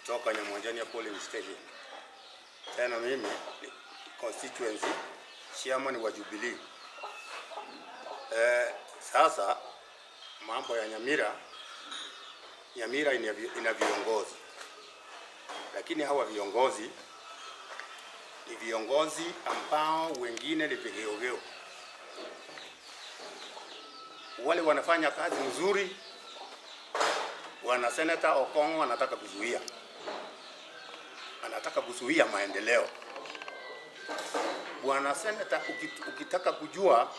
Kutoka Nyamwanjania polling station. Tena mimi ni constituency chairman wa Jubilee. Sasa mambo ya Nyamira, Nyamira ina viongozi, lakini hawa viongozi ni viongozi ambao wengine ni vigeugeu. Wale wanafanya kazi nzuri, Bwana Senator Okong'o anataka kuzuia, anataka kuzuia maendeleo. Bwana Senator, ukitaka kujua,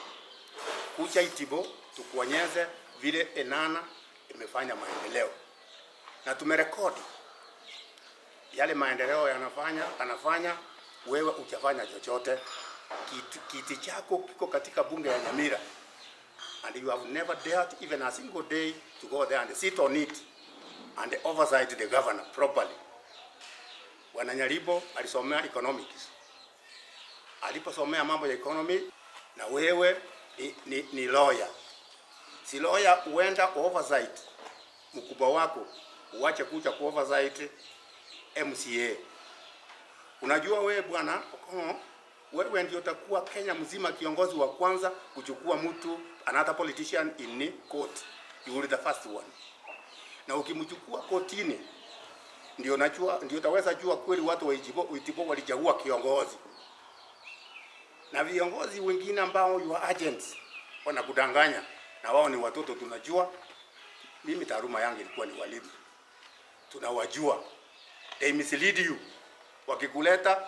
kuja Itibo tukuonyeze vile Enana imefanya maendeleo, na tumerekodi yale maendeleo yanafanya, anafanya, wewe hujafanya chochote. Kiti chako kiko katika bunge ya Nyamira and you have never dared even a single day to go there and sit on it and oversight the governor properly. Bwana Nyaribo alisomea economics. Aliposomea mambo ya economy, na wewe ni lawyer. Si lawyer uenda oversight mkubwa wako, uache kuja ku oversight MCA. Unajua wewe bwana Okong'o, wewe ndio utakuwa Kenya mzima kiongozi wa kwanza kuchukua mtu another politician in court. You will be the first one. Na ukimchukua kotini ndio najua, ndio utaweza jua kweli watu wa Itibo walichagua kiongozi. Na viongozi wengine ambao you are agents wanakudanganya, na wao ni watoto tunajua. Mimi taaluma yangu ilikuwa ni walimu. Tunawajua. They mislead you. Wakikuleta,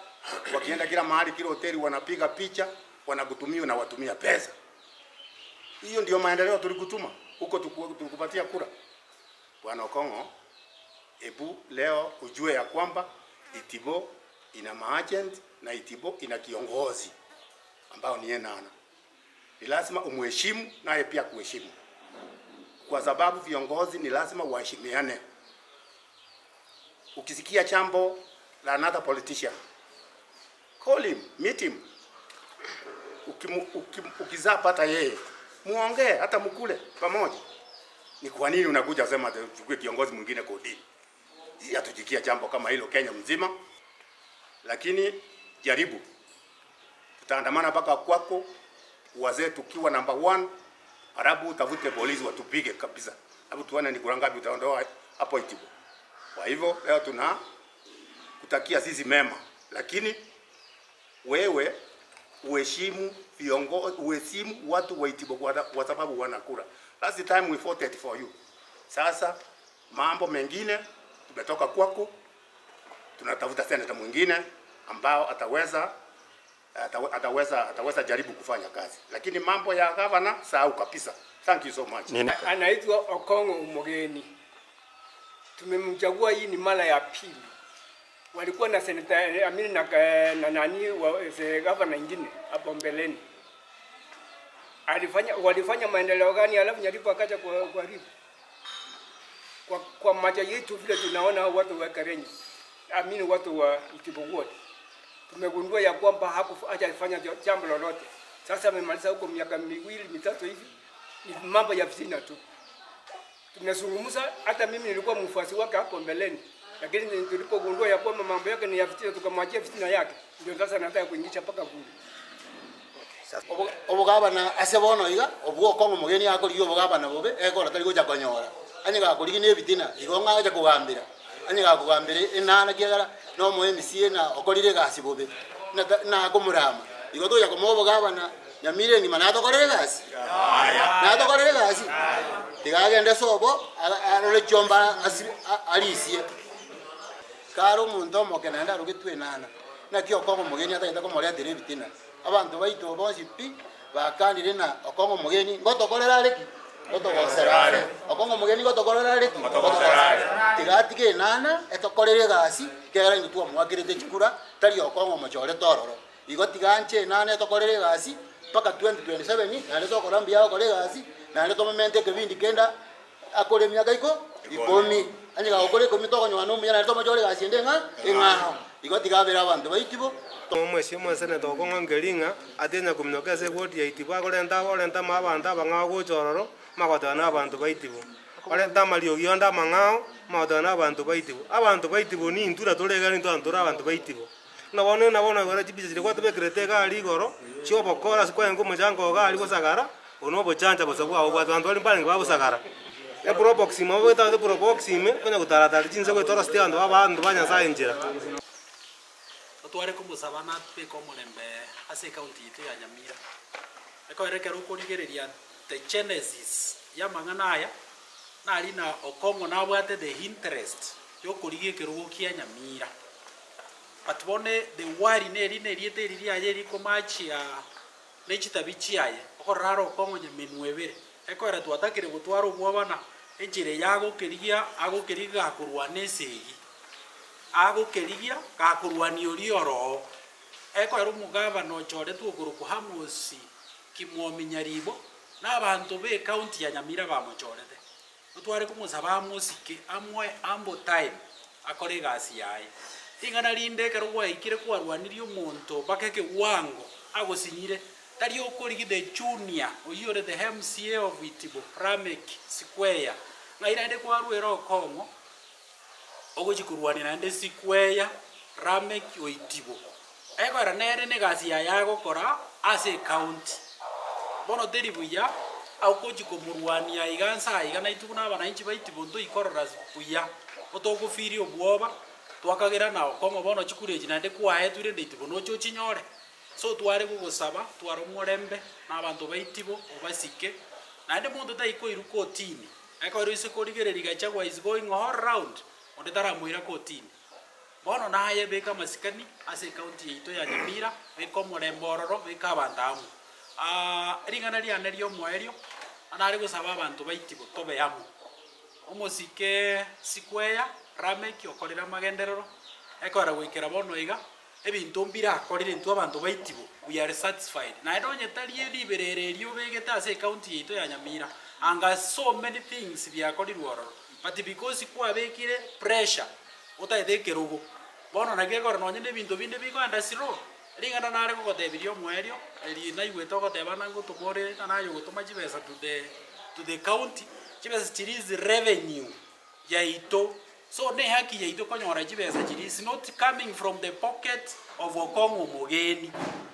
wakienda kila mahali, kila hoteli wanapiga picha, wanakutumia na watumia pesa. Hiyo ndio maendeleo tulikutuma huko, tulikupatia kura. Bwana Okong'o, ebu leo ujue ya kwamba Itibo ina maagent na Itibo ina kiongozi ambao ni Enana. Ni lazima umheshimu naye pia kuheshimu. Kwa sababu viongozi ni lazima waheshimiane. Ukisikia jambo la another politician, call him, meet him. Ukizapata yeye, muongee hata mkule pamoja. Ni kwa nini unakuja sema tuchukue kiongozi mwingine kotini? Sisi hatujikia jambo kama hilo Kenya mzima. Lakini jaribu. Tutaandamana mpaka kwako, wazee tukiwa number 1, Arabu utafute polisi watupige kabisa. Hebu tuone ni kura ngapi utaondoa hapo Itibo. Kwa hivyo leo tuna kutakia sisi mema, lakini wewe uheshimu viongozi, uheshimu watu wa Itibo kwa sababu wanakura. Last time we voted for you. Sasa mambo mengine tumetoka kwako, tunatafuta senator mwingine ambao ataweza jaribu kufanya kazi. Lakini mambo ya governor sahau kabisa. Thank you so much. Nini? Anaitwa Okong'o Omogeni. Tumemchagua hii ni mara ya pili. Walikuwa na senator, amini na nani wa, se, governor ingine hapo mbeleni. Walifanya maendeleo gani alafu Nyaribo akaja kuharibu? Kwa macho yetu vile tunaona watu wa Kerenyi, amini watu wa Itibo Ward. Tumegundua ya kwamba hajafanya jambo lolote. Sasa amemaliza huko miaka miwili mitatu hivi, ni mambo ya fitina tu. Tumezungumza, hata mimi nilikuwa mfuasi wake hapo mbeleni, lakini tulipogundua ya kwamba mambo yake ni ya fitina, tukamwachia fitina yake. Ndio sasa nataka kuingisha mpaka bunge. Obogabana ase bono iga, obwo Okong'o Omogeni akorigia obogabana bobe, ekora tari gocha konyora. Onye gakorigia na ebitina, igo ng'acha kogambera. Onye gakogambera enana kiagera, na omoe emisie na okorire egasi bobe. Na akomorama. Igo tocha komoa obogabana, Nyamira engima natokorere egasi? Natokorere egasi? Tiga agende sobo, arore chiomba arisie. Kare omonto omoke naende arogetwe enana. Naki Okong'o Omogeni atagete komoretera ebitina. Abanto baito bonsi pi, bakanire na Okong'o Omogeni, ngotokorera are ki? Ngotogosera are. Okong'o Omogeni ngotokorera are ki? Ngotogosera are. Tiga atige enana, etokorere egasi, kera intwe twamwakerete chikura, tari Okong'o omochore tororo. Igo tiga anche enana etokorere egasi, mpaka 2027, naende tokora mbuya agokora egasi, naende tomomente ekebindi kenda, akore emiaka iko ikomi. Onye gagokora ikomi tokonyora na omuya naende tomochore egasi ende ng'a eng'ao. Igo tiga abere abanto baitibo. Omwesi omwensenete okong'o nkering'a, atinya kominyoka ase egoti ya Itibo akorenta aborenta ama abanto abang'ao gocha ororo, magoteba na abanto ba Itibo. Orente amariogi onde amang'ao, amagoteba na abanto ba Itibo. Abanto ba Itibo nintwe na tore iga intwe abanto tore abanto ba Itibo. Buna bono na bono igoro chibicha chiria gwatobekerete iga aria igoro, chi'obokora ase kwarenge omochango iga aria gosagara, obo na obochancha bosa bwao obwate abanto baria mbarenge bagosagara. Eprobox ime obegete abanto eprobox ime, konya gotaratara chinse goeta oroseti abanto abanto ba Nyasaye enchera. Totware komosaba natobeke omorembe ase ecounty yaito ya Nyamira. Ekero ekero okorigereria the genesis y'amang'ana aya, nari na Okong'o nabwate the interest yokorigia ekerogo kia Nyamira. But bono the worry neri na erieta eri riaye rikomatchia ne chitabi chiaye, okorora are Okong'o nyemenwa ebere. Ekoera twatakire gotwara obwoba na enchera eye agokerigia agokerigia gakorwana esegi, agokerigia gakorwania oria oroo. Ekoera omogavana ochoretwe okorokwa Amos Kimwomi Nyaribo, na abanto be ecounty ya Nyamira bamochorete. Totware komosaba amosike amoe ample time akore egasi yaye. Ring'ana rinde ekero gwaikire kwarwanirie omonto mpaka ekewango agosinyire, tari okorigia the junior oyio ore the MCA of Itibo, Lameck Sikweya, ng'ai naende kwarwera Okong'o ogochia korwania naende Sikweya, Lameck o Itibo. Ekogera nere negasi yaye agokora ase ecounty. Bono teri buya ogochia komorwania iga nse aa iga naintwe buna abananchi ba Itibo ntoikorora buya, otogofiria obwoba, twakagera na Okong'o bono chikura echi naende kwaetwe rende Itibo noche ochinyore. So tware gogosaba tware omorembe na abanto ba Itibo obasike, naende monto taikoirwa kotini, ekero ase korigereria Gachagua is going all round, onde taramoira kotini. Bono naye beka amasikani ase ecounty yaito ya Nyamira, beka omorembe ororo, beka abanto amo. Ring'ana riane ri'omoerio, nare gosaba abanto ba Itibo tobe amo. Omosike Sikweya, Rameki okorire amagenderero, ekogera goikera bono iga, ebinto mbirakorire intwe abanto ba Itibo, we are satisfied. Naende onye tari riberera erio obegete ase ecounty yaito ya Nyamira, anga so many things biakorirwe ororo, but because kwabekire pressure, Otagete ekerogo. Bono naki ekero nonye nebinto binde bikoenda slow, ring'ana nare gogotebiria omoerio, eri naigwete ogoteba ng'a ngotoma ore ng'a naye ogotoma chibesa to the to the county, chibesa chiria is revenue yaito. So ne ehaki yaito konyora chibesa chiria is not coming from the pocket of Okong'o omogeni.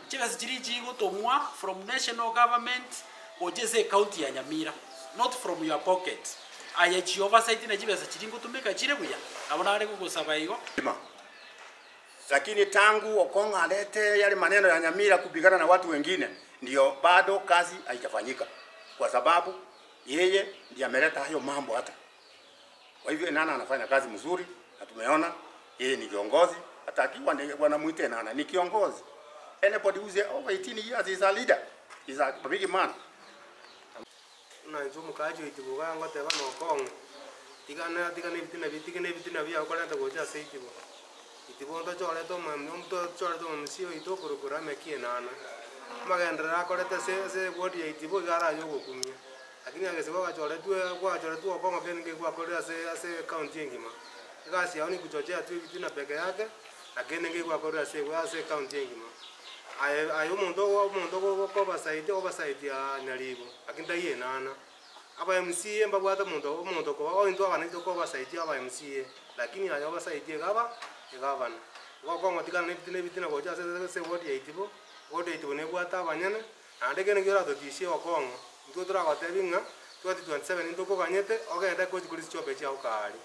Chibesa chiria chigotomwa from national government gocha ase ecounty ya Nyamira, not from your pocket. Aye chiobasaiti ne chibesa chiria ngotumeka chire buya, nabo nare gogosaba igo. Ima. Lakini tangu Okong'o alete yale maneno ya Nyamira kupigana na watu wengine, ndio bado kazi haijafanyika kwa sababu yeye ndiye ameleta hayo mambo hata. Kwa hivyo Enana anafanya kazi mzuri na tumeona yeye ni kiongozi, hata akiwa ni wanamuita Enana ni kiongozi. Anybody who is over 18 years is a leader, is a big man. Buna inche omokaachi o Itibo iga ngoteba na Okong'o, tigana tigana ebitina bi tigana ebitina biago korenta gocha ase Itibo. Itibo ntochorete omwami ntochorete omomisia oito okorokwa Lameck Enana. Amagenderero akorete ase ase eward ya Itibo iga araye ogokumia. Lakini agese gwachoretwe gwachoretwe Okong'o kende nge gwakorire ase ase ecounty engima. Egasi yao ni kuchochea tu ebitina peke yake, na kende nge gwakorire ase ase ecounty engima. Aye aye omonto omonto okobasaidi okobasaidi nyaribo, lakini tari enana. Aba MCA mbabwate omonto omonto okoba oo intwe abana tokobasaidia aba MCA, lakini aye obasaidie egaba egavana. Igo okong'o tigana na ebitina ebitina gocha ase ase eward ya Itibo, eward ya Itibo nebwate abanyene, naende kende nki oratotishie okong'o, intwe toragotebi ng'a 2027 ntokoganyete ogende gochi korisia chiombe chiago karia.